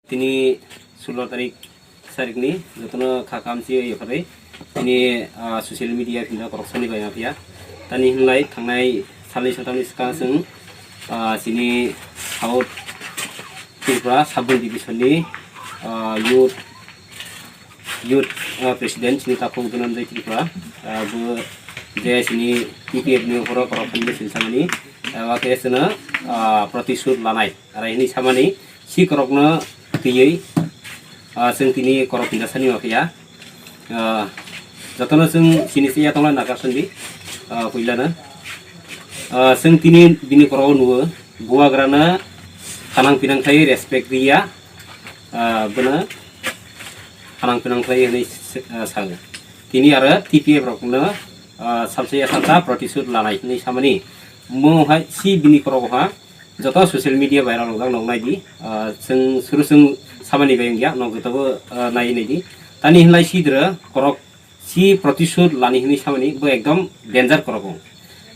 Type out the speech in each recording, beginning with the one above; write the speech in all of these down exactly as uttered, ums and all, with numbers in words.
Tini sullo tarik sarikni jotono kha kamchi yapharwi tini, ah, social media phinda korok sani bai maphiya. Tani hinlai thangnai salni saltamni swkang chwng, ah, chini South Tripura Sub Division ni, ah, youth, youth, ah, president chini takhuk Dhananjay Tripura, ah, bo je chini T P F ni uphoro korok khamni silsamani, ah, abo khe chwngno, ah, protishud lanai. Arai hwnwi samani si korokno twiwi, ah, chwng tini korok phinda sani ma phiya. Ah, jotono chwng sini se ya tongla naka sandi, ah, puilano. Ah, chwng tini bini korok nuo buagrano khanang pinang khlai respect riya, ah, bono khanang pinang khlai hwnwi se-, ah, sago. Tini aro T P F rokno, ah, salsa ya salsa protishud lanai hwnwi samani. Mo hai si bini korok ha joto social media viral wngjak nok nai di, ah, chwng suru chwng samani bai wngya, nok joto bo, ah, nai nai di. Tani hinlai sidra korok si protishud lani hinwi samani bo ekdom danger korok wng.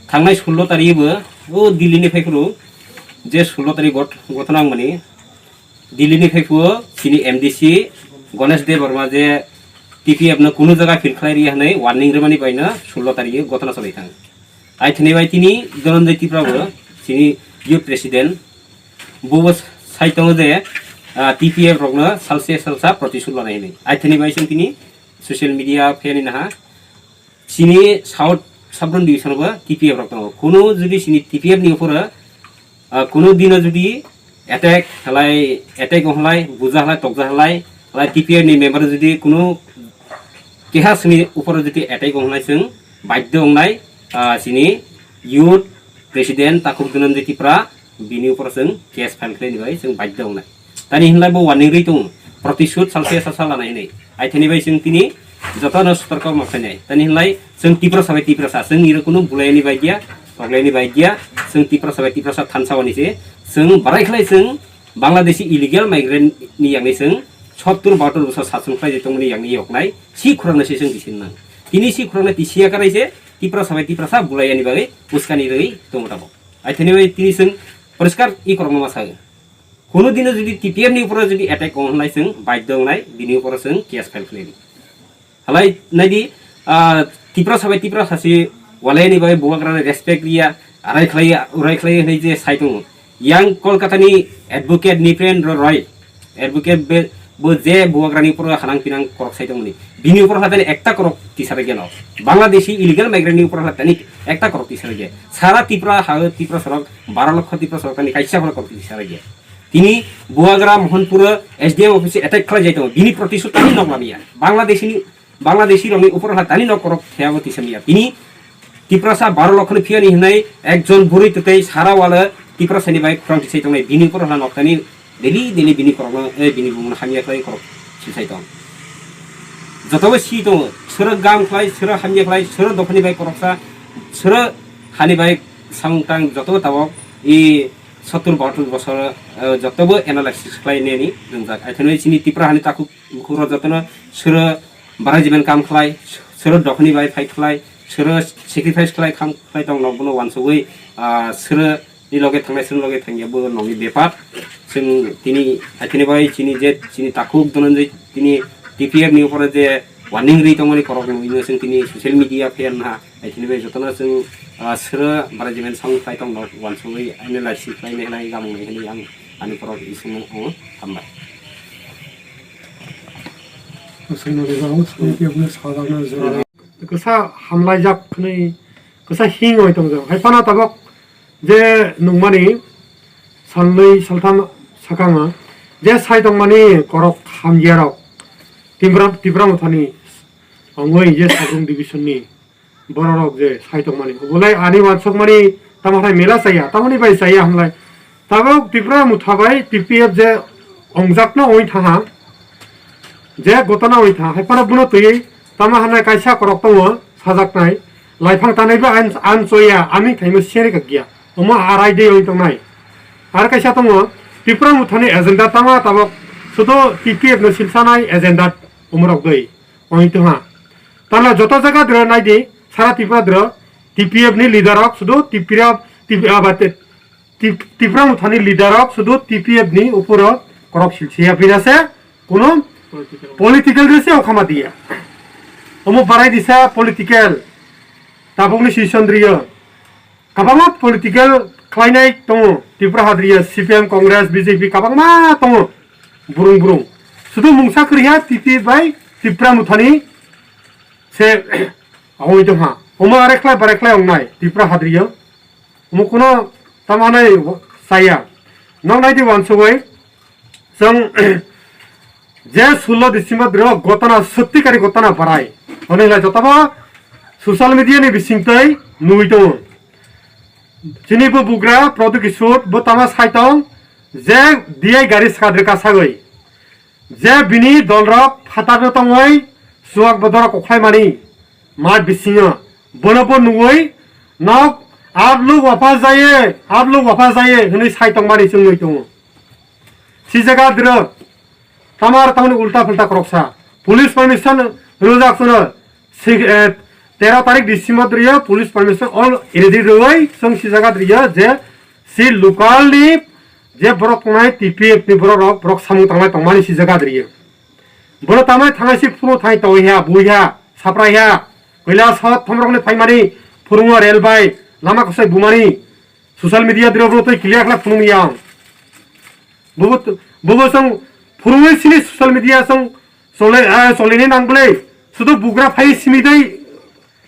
Thangnai sullo tari bo o Delhi ni phaiphuru je sullo tari got-, gotona wngmani Delhi ni phaiphuru chini M D C Ganesh Debbarma je T P F no kunu jaga phil khlai ri hwnwi warning rwmani baino sullo tari gotona cholai thang. Aithani bai tini Dhananjay Tripura bo chini youth president, bo bo sai tongo je, ah, T P F rokno salsa salsa protishud lanai hwnwi. Aithani bai chwng tini social media pheni naha chini South Sabron Division bo T P F rok tongo. Kunu jodi chini T P F ni uphoro, ah, kunu dino jodi attack halai, attack halai, buja halai, tokja halai, halai T P F ni member jodi kunu keha sini uphoro jodi attack halai chwng baidhyo wngnai, ah, chini youth president takhuk Dhananjay Tripura bini uphoro chwng case file khlai ni bai chwng baidhyo wngnai. Tani hinlai bo warning ri tongo, protishud salsa salsa lanai hinwi. Aithani bai chwng tini jotono sotorko ma khlainai. Tani hinlai chwng Tiprasa bai Tiprasa, chwng niro kunu bulaini bai giya, toklaini bai giya, chwng Tiprasa bai Tiprasa thansa wani se, chwng barai khlai chwng Bangladeshi illegal migrant ni yangni chwng sottur bahatur bosor sason khlai tongmani yangni yoknai, si khurang se chwng bisin nang. Tini si khurang tisiya karai se Tiprasa bai Tiprasa bulayani bagwi uskani rwi tongo tamo. Aithani bai tini chwng poriskar i korokno ma sago. Kunu dino jodi T P F ni uporo jodi attack wng hwnlai chwng baidhyo wngnai, bini uporo chwng case file khlai di. Halai naidi, ah, Tiprasa bai Tiprasa si walai ni bai bubagra respect riya, arai khlai, urai khlai hwnwi je sai tongo. Yang Kolkata ni advocate Nripendra Roy, advocate be, bo je bubagra ni uporo hanang pinang korok sai tongmani. Bini uporo hatani ekta korok tisara geno. Bangladeshi illegal migrant ni uporo hatani ekta korok tisara ge. Sara Tripura ha Tripura sorok baro lokho Tripura sorok tani kaisa phano korok tisara ge. Tini Buagra Mohanpur S D M office attack khlai jai tongo. Bini protishud tani nok lamia. Bangladeshi ni, Bangladeshi rokni upor ha tani nok korok thea bo tisa mia. Tini Tiprasa baro lokho ni phiya ni hinai ekjon buri twtei sara wala Tiprasa ni bai khorang tisai tongnai. Bini upor ha nok tani daily daily bini korok no, eh, bini bumung hamya khlai korok sisai tong. Joto bo si tongo. Sero gam khlai, sero hamya khlai, sero dophani bai koroksa, sero hani bai samung tang joto tabok i sottur bahatur bosor, eh, joto bo analysis khlai neni ringjak. Aithani chini Tipra hani takhuk bukhuk rok jotono sero barai jiban kam khlai, sero dokhni bai fight khlai, sero sacrifice khlai, kham khlai tong nok bono wansugwi, ah, sero ni loge thangnai, sero loge thangya bo nokni bepar. Chwng tini aithani bai chini je chini takhuk Dhananjay tini T P F ni upore je warning ri tongmani korok nugwi chwng tini social media phayan ha. Aithani bai jotono chwng, ah, sero barai jiban samung khlai tong nok wansugwi analysis khlai nai hinai gamung nai hinai ang ani korok ising o hambai. Kwsa hamlaijak hwnwi kwsa hing oi tongjak. Hai phano tabok je nungmani salnwi saltham swkango je sai tongmani korok hamyarok Tipra, Tipra Mothani ongwi je Sabung Division ni bororok je sai tongmani, obolai ani wansukmani tamo hai mela chaya, tamoni bai chaya hwnlai. Tabok Tipra Motha bai T P F je ongjakno oi thaha, je gotona oi thaha, hai phano bono twiwi tamo hanai kaisa korok tongo sajaknai, laifang tanaibo an, an choya, ani thaimo seri kagya, omo arai de oi tongnai. Ar kaisa tongo, Tipra Mothani agenda tamo tabok sudo T P F no silsanai agenda omorok doi. Oi tongha. Tala joto jaga dwra naidi, sara Tripura dwra, T P F ni leader rok sudu Tripura, Tripura, ah, ba, Tip-, Tipra Mothani leader rok sudu T P F ni uporo Korok silsiya bina se kuno political de se okama diya. Omo barai disa political. Tabukni sison riyo. Kabangma political khlainai tongo. Tripura hadriyo C P M, Congress, B J P kabangma tongo. Burung burung. Sudu mungsa kriya T P bai Tripura muthani se awoi tongha. Omo arekhlai barekhlai ongnai Tripura hadriyo. Omo kuno tamanai saya. Noknai di wansugoi. Chwng je sullo December dro gotana, sotti kari gotana barai. Hwnwi lai jotobo social media ni bisingtwi nugwi tongo. Chini bo bugra Pradyot Kishore bo tama sai tong je D I gari sakadre kasagwi. Je bini dolrok phatarno tongwi chuwak bodorok kokhlaimani. Mat bisingo bono bo nugwi nok, "Aap log wapas jaiye, aap log wapas jaiye," hwnwi sai tongmani chwngwi tongo. Si jaga dro tamar tamni ulta phalta koroksa police permission rwjak chwngno. Si-, eh, tero tarik December drio police permission already rwwi chwng si jaga drio je si local ni je borok tongnai T P F ni borok rok borok samung tangnai tongmani si jaga drio. Bono tamai thangai si phuru thai tongwi ha, bui ha, saprai ha. Koila sot thomrok ni phaimani phurungo rel bai, lama kosai bumani. Social media diro bro tei clear khla phunung yang. Bobo, bobo song phurungwi sini social media song sole, ah, solini nang bwle. Sudu bugra phai simi dei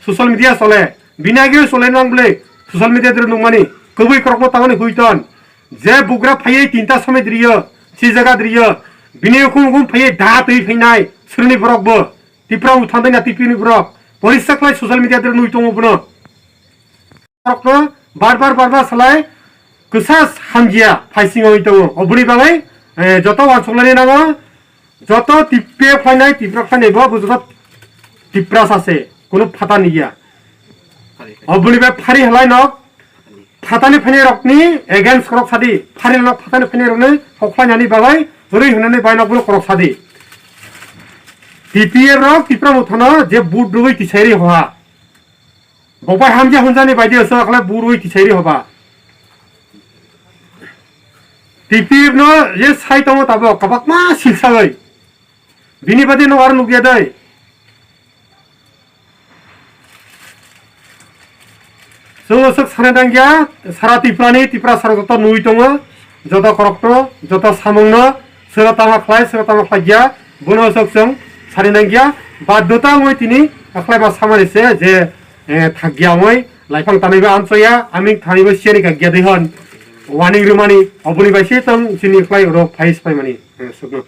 social media sole. Bini age sole nang bwle. Social media diro nungmani. Kubui korokno tamani huiton. Je bugra phaiwi tinta somoi diriyo, si jaga diriyo, bini ukhum ukhum phaiwi da twi phainai, srwni borok bo, Tipra uthang dai na T P ni borok, porisa khlai social media dero nui tongo bono. Borokno bar bar bar bar salai, kwsa hamjia phai singo oi tongo. Oboni bagwi, eh, joto uansuk laini nango, joto T P F phainai, Tipra phainai bo, bo joto Tipra sase, kuno phata ni ya. Oboni bai phari halai nok, phatani phainai rokni against korok sadi, phari nok phatani phainai rokni hokhlainani bagwi rwi hwnani bai nok bono korok sadi. T P F rok Tipra muthano je vote rwi tisai ri hoha. Bobai hamja hunjani bai de so akla vote rwi tisai ri hoba. T P F no je sai tongo tabo kabakma silsagwi. Bini badi no ar nukya dai. Chwng aswk sana nangya, sara Tiprani, Tipra sara joto nui tongo, joto korokno, joto samungno, sero tama khlai, sero tama khlaiya, bono aswk chwng sari nangya, baddhota wngwi tini, akhlai ba samani se je, eh, thakya wngwi, laifang tanaiba amchoya, aming thanibo siani kakya dei hon, warning rwmani, oboni bai se chwng chini khlai rok phai se phaimani, eh, swkno.